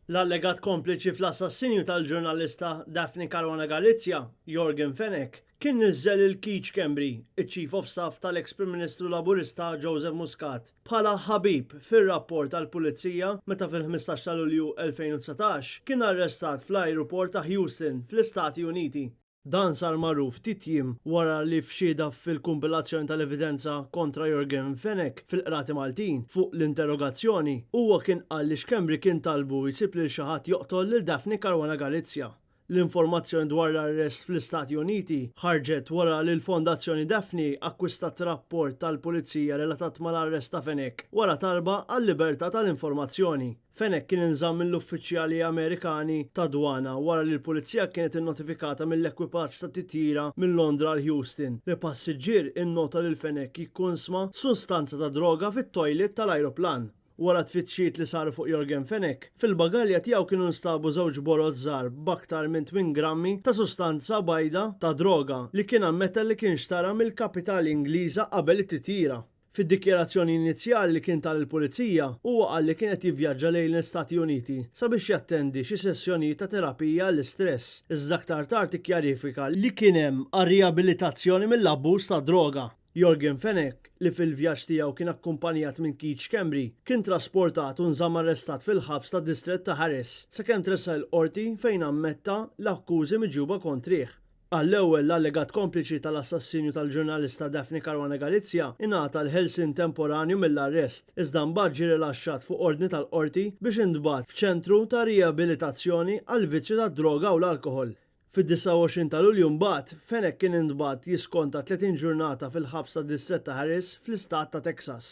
L-allegat kompliċi fl-assassinju tal-ġurnalista Daphne Caruana Galizia, Yorgen Fenech, kien niżżel lil Keith Schembri, iċ-Chief of Staff tal-eks Prim Ministru Laburista Joseph Muscat, bħala ħabib fir-rapport tal-Pulizija meta fil-15 ta' Lulju 2019 kien arrestat fl-ajruport ta' Houston fl-Istati Uniti. Dan sar magħruf ftit jiem wara li f'xhieda fil-kumpilazzjoni tal-evidenza kontra Yorgen Fenech fil-Qrati Maltin fuq l-interrogazzjoni, huwa kien qal li Schembri kien talbu jsib lil xi ħadd joqtol lil Daphne Caruana Galizia. L-informazzjoni dwar l-arrest fl-Istati Uniti ħarġet wara li l-Fondazzjoni Daphne akkwistat rapport tal-Pulizija relatat mal-arrest ta' Fenech wara talba għal-libertà tal-informazzjoni. Fenech kien inżamm mill-uffiċjali Amerikani tad-dwana wara li l-pulizija kienet innotifikata mill-ekwipaġġ ta' titjira minn Londra għal Houston li passiġġier innota lil Fenech jikkunsma sustanza ta' droga fit-toilet tal-ajruplan. Wara tfittxijiet li saru fuq Yorgen Fenech, fil-bagalja tiegħu kienu nstabu żewġ boroz żgħar b'aktar minn tmien grammi ta' sustanza bajda ta' droga li kien ammetta li kien xtara mill-kapitali Ingliża qabel it-titjira. Fid-dikjarazzjoni inizjali li kien ta lill-Pulizija, huwa qal li kien qed jivvjaġġa lejn l-Istati Uniti sabiex jattendi xi sessjonijiet ta' terapija għall-istress, iżda aktar tard ikkjarifika li kien hemm għar-riabilitazzjoni mill-abbuż tad-droga. Yorgen Fenech, li fil-vjaġġ tiegħu kien akkumpanjat minn Keith Schembri, kien trasportat u nżamm arrestat fil-ħabs tad-distrett ta' Harris sakemm tressaq il-Qorti fejn ammetta l-akkużi miġjuba kontrih. Għall-ewwel, l-allegat kompliċi tal-assassinju tal-ġurnalista Daphne Caruana Galizia ingħata l-ħelsien temporanju mill-arrest, iżda mbagħad ġie rilaxxat fuq ordni tal-Qorti biex intbagħat f'ċentru ta' riabilitazzjoni għall-vizzju tad-droga u l-alkoħol. Fid-29 ta' Lulju mbagħad, Fenech kien intbagħat jiskonta 30 ġurnata fil-ħabs tad-distrett ta' Harris fl-istat ta' Texas.